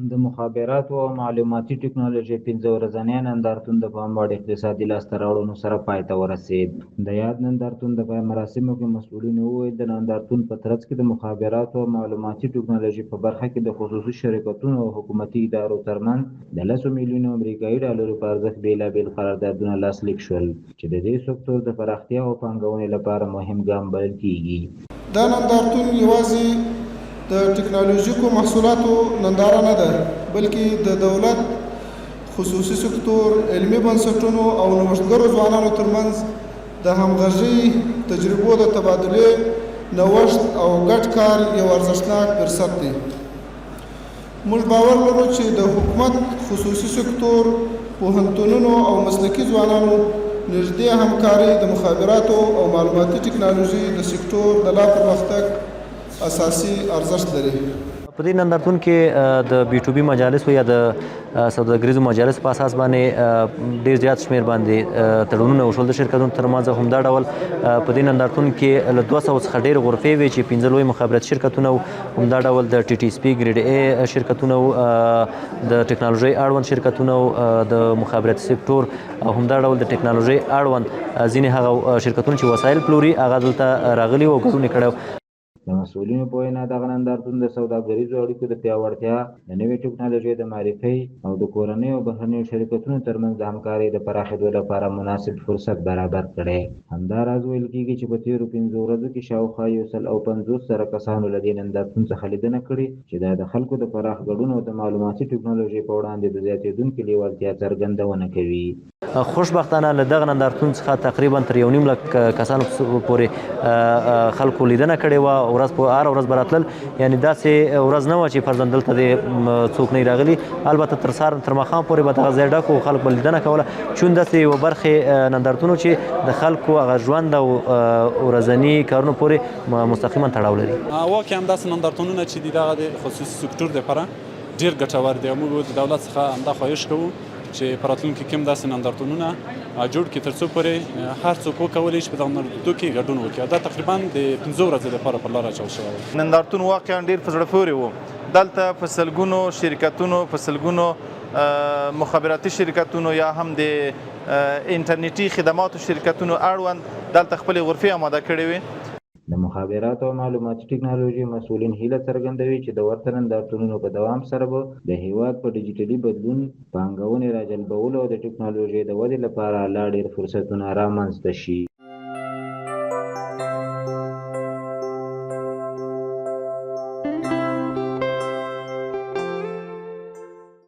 د مخابراتو او معلوماتي ټکنالوژۍ 5 ورځنی نندارتون د پام وړ اقتصادي لاسته راوړنو سره پای ته ورسېد. د یاد نندارتون د پای مراسمو کې مسؤلینو وویل، د نندارتون په ترڅ کې د مخابراتو او معلوماتي ټکنالوژۍ په برخه کې د خصوصي شرکتونو او حکومتي ادارو ترمنځ د 10 میلیونو امریکایي ډالرو په ارزښت بېلابېل قراردادونه لاسلیک شول، چې د دې سکتور د پراختیا او پانګونې لپاره مهم ګام بلل کېږي. دا نندارتون یوازې د ټکنالوژیکو محصولاتو ننداره نه ده، بلکې د دولت، خصوصي سکتور، علمي بنسټونو او نوښتګرو ځوانانو ترمنځ د همغږۍ، تجربو د تبادلې، نوښت او ګډ کار یو ارزښتناک فرصت دی. موږ باور لرو چې د حکومت، خصوصي سکتور، پوهنتونونو او مسلکي ځوانانو نږدې همکاري د مخابراتو او معلوماتي ټکنالوژۍ د سکتور د لا پرمختګ اساسي ارزښت لري. په دې نندارتون کې د بي ټو بي مجالسو یا د سوداګریزو مجالسو په اساس باندې ډیر زیات شمیر باندې تړونونه وشول د شرکتونو ترمنځ. همدا ډول په دې نندارتون کې له 200 څخه ډیر غرفې وې چې 5 لوی مخابراتي شرکتونه وو، همدا ډول د ټي ټي اس پي ګریډ ای شرکتونه وو، د ټکنالوژۍ اړوند شرکتونه وو، د مخابراتي سکتور او همدا ډول د ټکنالوژۍ اړوند ځینې هغه شرکتونه چې وسایل پلوري هغه دلته راغلي وو او ګډون یې کړی و. د مسؤلینو په وینا، دغه نندارتون د سوداګریزو اړیکو د پیاوړتیا، د نوې ټکنالوژۍ د معرفۍ او د کورنیو او بهرنیو شرکتونو ترمنځ د همکارۍ د پراخېدو لپاره مناسب فرصت برابر کړی. همداراز ویل کېږي چې په تېرو 5 ورځو کې شاوخوا 150,000 کسانو له دې نندارتون څخه لیدنه کړې، چې دا د خلکو د پراخ ګډون او د معلوماتي ټکنالوژۍ په وړاندې د زیاتېدونکې لېوالتیا څرګندونه کوي. خوشبختانه له دغه نندارتون څخه تقریبا تر 1.5 لک کسانو پورې خلکو لیدنه کړې وه. ورځ په هره ورځ به راتلل، یعنې داسې ورځ نه وه چې فرضاً دلته دې څوک نه راغلي. البته تر سهار تر ماښام پورې به دغه ځای ډک و، خلک به لیدنه کوله. چون داسې یوه برخې نندارتونو چې د خلکو هغه ژوند او ورځني کارونو پورې مستقیما تړاو لري. واقعا داسې نندارتونونه چې دي دغه د خصوصي سکتور دپاره ډېر ګټور دي او موږ د دولت څخه همدا خواهش کوو چې په راتلونکي کې هم داسې نندارتونونه جوړ کړي ترڅو پورې هر څوک وکولی شي په دغه نندارتونو کې ګډون وکړي. دا تقریبا د 5 ورځې لپاره پر لاره اچول شوی دی. نندارتون واقعا ډیر په زړه پورې و. دلته په سلګونو شرکتونو، په سلګونو مخابراتي شرکتونو یا هم د انټرنیټي خدماتو شرکتونو اړوند دلته خپلې غرفې آماده کړې وې. د مخابراتو او معلوماتي ټکنالوژۍ مسؤلین هیله څرګندوي چې د ورته نندارتونونو په دوام سره به د هېواد په ډیجیټلي بدلون، پانګونې راجلبولو او د ټکنالوژۍ د ودې لپاره لا ډېر فرصتونه رامنځته شي.